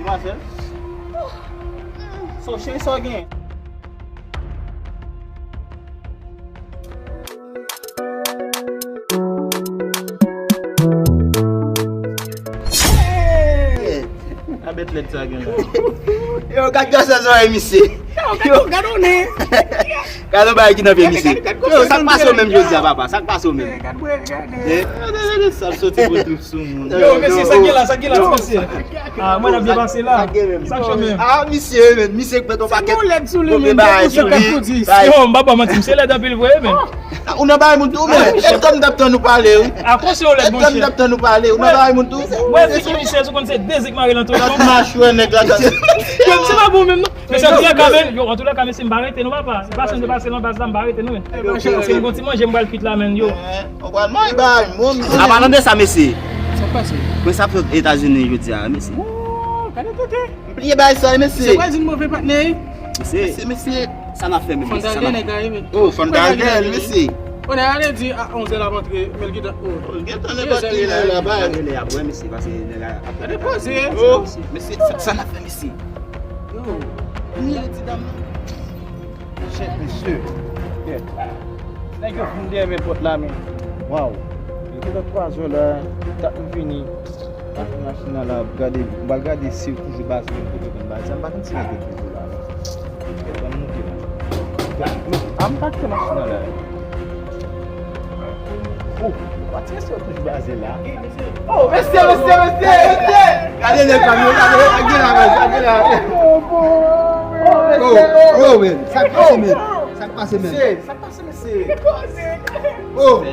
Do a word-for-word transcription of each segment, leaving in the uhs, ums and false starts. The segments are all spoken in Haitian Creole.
Demwazèl. So, cheri, sa w gen? A bèt lèd sa gen la. Yo, gad gras sa zòrèy misye. Yo, gad, gad, gad, on est. Gad yon bagay ki nan pye misye. Yo, sa k pase w menm jodi a, papa? Sa k pase w menm? Gad, gad, gad. Eh? Sa soti pou twoup sou moun. Yo, mesye, sa gen la, sa gen la, ti mesye. Ah, mwen ap byen pase la. Sa k fè menm? Ah, misye, men, misye k mete yon pakèt. Yo, m pa ba manti, misye lèd anpil vre, men. Ou nan bay moun tou, men. E tann m t ap tann ou pale, wi. A konseye w lèd, monchè. E tann m t ap tann ou pale. Ou nan bay moun tou. Mwen, figi misye, sou konn se de zik mare lan tou. Machwè nèg la. Yo, misye pa bon menm, non. Mesye, antoulèka, men, yo, antoulèka, mesye, m pa rete, non, papa. Se pa sèn de pase nan baz la, m pa rete, non, men. Paske m gon ti manje, m pral kwit la, men, yo. Ou pral manje bay, mwen. Apa, tande sa, mesye. Sa k pase? Mwen sa fè Etazini jodi a, mesye. Woo, gade tete. M bliye bay sa, mesye. Se pral di n move patnè, wi. Mesye. Mesye, mesye. Sa n ap fè menm, mesye? Sa n ap fè. Oh, Fondalgè, mesye. Onè, ale di a onzè l ap antre, men l gentan, oh. L gentan nenpòt kilè la, bay. Gade lè y ap wè, mesye, paske nèg la ap. Gade poze. Oh, mesye, sa, sa n ap fè, mesye? Yo, ni le ti dam nan. Shit, mesye. Yeah. Nèg yo vin dèyè men pòt la, men. Waw. Li gentan twazè la, tap m vini. Ak machin nan la, gade, m pral gade si yo toujou baze menm kote konn baze. M pa konn si nèg yo toujou la, non. Kèt, ban m moute, non. A, m pa kite machin nan la. Oh, pa ti mesye yo toujou baze la. Oh, mesye, mesye, mesye, mesye! Gade nèg la, yo, gade, gade la, gade la. Oh, mesye, oh, men, sa k pase, men? Sa k pase, men? Mesye, sa k pase, mesye? Oh!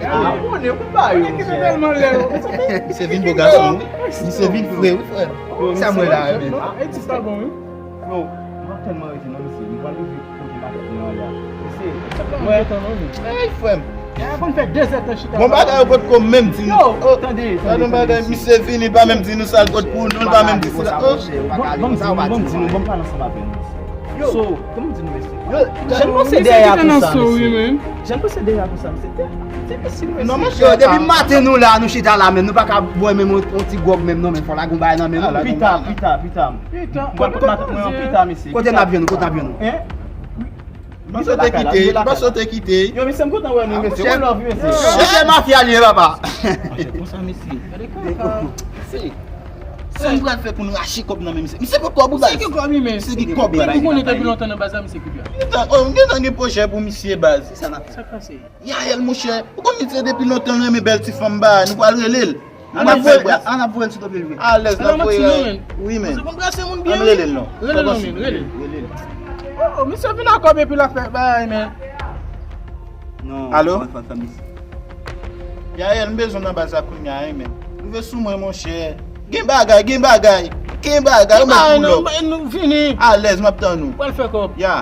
Ah, konnen, ou pa yo, misye. Misye vin bo gason, wi. Misye vin fre, wi, frè m. Sa mwen la, men. Ah, e ti sa bon, wi. Yo, m ap tèlman rete nan misye. M pral rive kote makèt mwen an la. Mesye, mwen. Ey, frè m. Bon, bagay yo potko menm di nou. Yo, tande, tande, tande, mesye. Misye vini, li pa menm di nou sa l pot pou nou, li pa menm di sa. Bon, bon, m di nou, bon, m pale ansanm avè nou. Yo. So, kòman di nou, mesye? Yo, jan n pase dèyè a konsa, mesye. Jan n pase dèyè a konsa, mesye. Te, te difisil, mesye. Non, monchè, yo, depi maten nou la, nou chita la, men nou pa ka bwè menm yon, yon ti gwòg menm, non, men fò lage yon bagay nan men nou. Pita, pita, pita. Pita, mwen, kote mwen, pita, mesye. Kote n ap jwenn ou, kote n ap jwenn ou? Hein? Li sot te kite, li pa sot te kite. Yo, mesye, m kontan wè nou, mesye. One love, mesye. Yo, mesye mafya li ye, papa. Monchè, konsa, mesye. Gade kaka. Mesye. Sa m pral fè pou n rache kòb nan men misye? Misye gen kòb, wi, baz. Misye gen kòb, wi, men. Misye gen kòb, wi. Ou konnen depi lontan nan baz la, misye kout ya. Gentan, oh, m gentan gen pwojè pou misye, baz. Sa k pase? Yaël, monchè. Ou konn misye depi lontan l renmen bèl ti fanm, baz. Nou pral rele l. An ap voye, an ap voye l sou tonbe l vre. Alèz, n ap voye l. Wi, men. Misye konn brase moun byen, wi. Ann rele l, non. Rele l, non, men. Rele l. Rele l. Oh, misye vin ak kòb epi l ap fè bagay, men. Non, alo? Fò, fò, fò, misye. Yaël, m bezwen w nan baz la kounye a, wi, men. Rive sou mwen, monchè. Gen bagay, gen bagay. Gen bagay, ou mèt pull up. Gen bagay, non, nou vini. Alèz, m ap tann ou. Pral fè kòb. Ya.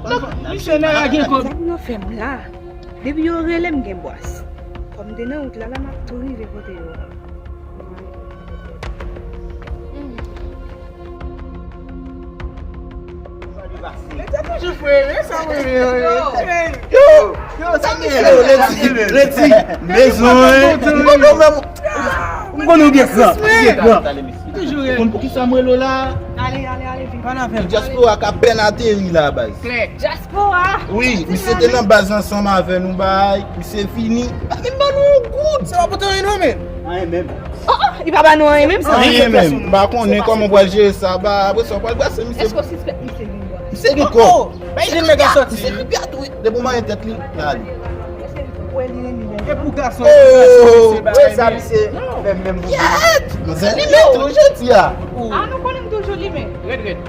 Non, misye nan la gen kòb. Sa pou yo fè m la? Depi yo rele m gen bwès. Kòm m te nan wout la, la m ap tou rive kote yo. Yo, yo, sa gen? Yo, Leti, Leti, bezwen. M konnen w gen kran, w gen kran. Ou konn poukisa m rele w la? Ale, ale, ale, vin. Pou dyaspora k apèn ateri la, baz. Klè. Dyaspora? Wi, misye te nan baz ansanm avè nou, bay. Misye vini. Pa menm ban nou yon goud. Sa pa pote anyen non, men. Anyen menm. Oh, oh, li pa ba nou anyen menm, sa. Anyen menm. M pa konnen kòman w pral jere sa, ba, apre sa, w pral brase misye. Èske w sispèk misye gen kòb? Misye gen kòb. Oh, oh. Bay de mega sòti. Misye gen pya tou, wi. Depi w manyen tèt li, l ale. E pou gason. Oh, wè sa misye fè menm pou mwen. Manzè li menm tou jodi a. Ah, nou konnen m toujou li men. Rèd, rèd.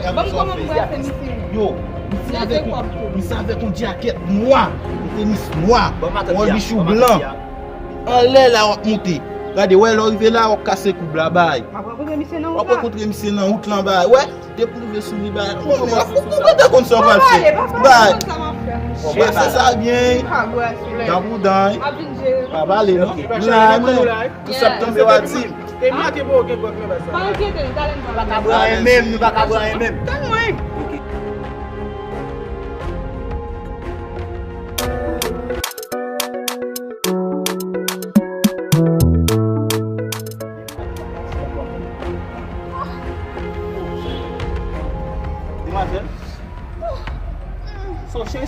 Ban m kòman m brase misye. Yo, misye avèk yon, misye avèk yon djakèt nwa, yon tenis nwa, yon bichou blan. Anlè la w ap moute. Gade, wè, lè w rive la, w ap kase koub la, bay. M ap rankontre misye nan wout la. W ap rankontre misye nan wout lan, bay. Wè, depi w rive sou li, bay. Ou konn, ou konn sa w pral fè. Bay. Ou pral fè sa byen. Wi. Dan pou dan, wi. Pa pale, non. Tou sa k tonbe, w a di m. E maten pou w gen gwòg nan baz la. Pa enkyete, nou t ale, nou t ale. Nou pa ka bwè anyen menm, nou pa ka bwè anyen menm. Tann mwen. Ok.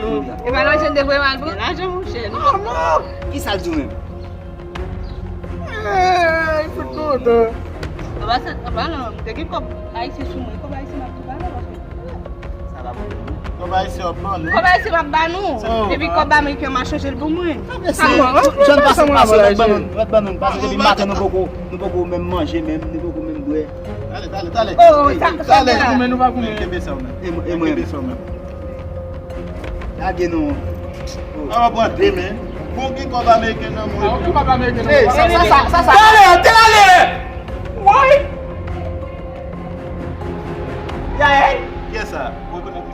non. E pa lajan te voye m al pran lajan, monchè, non. Ki sa l di w menm? Ey, fout kontan. Anba sèt, anba non, m te gen kòb ayisyen sou mwen, kòb ayisyen m ap tou ba non, paske sa va bon. Kòb ayisyen w ap ban nou? Kòb ayisyen m ap ba nou. Epi kòb ameriken m a chanje l pou mwen. Sa bon, jan n pase, pase, n ap ban nou, n ap ban nou, paske depi maten nou poko, nou poko menm manje menm, nou poko menm bwè. Tale, tale, tale. Oh, sa, sa. Tale. Goumen nou pa goumen. Kenbe sa w menm. E mwen, e mwen. Kenbe sa w menm. Lage non. A w ap rate, men. Bon, gen kòb ameriken nan mwen. A, okenn kòb ameriken nan mwen. Sa, sa, sa, sa, sa. Tale, tale! Woy! Yay! Kiyès sa? Rekonèt.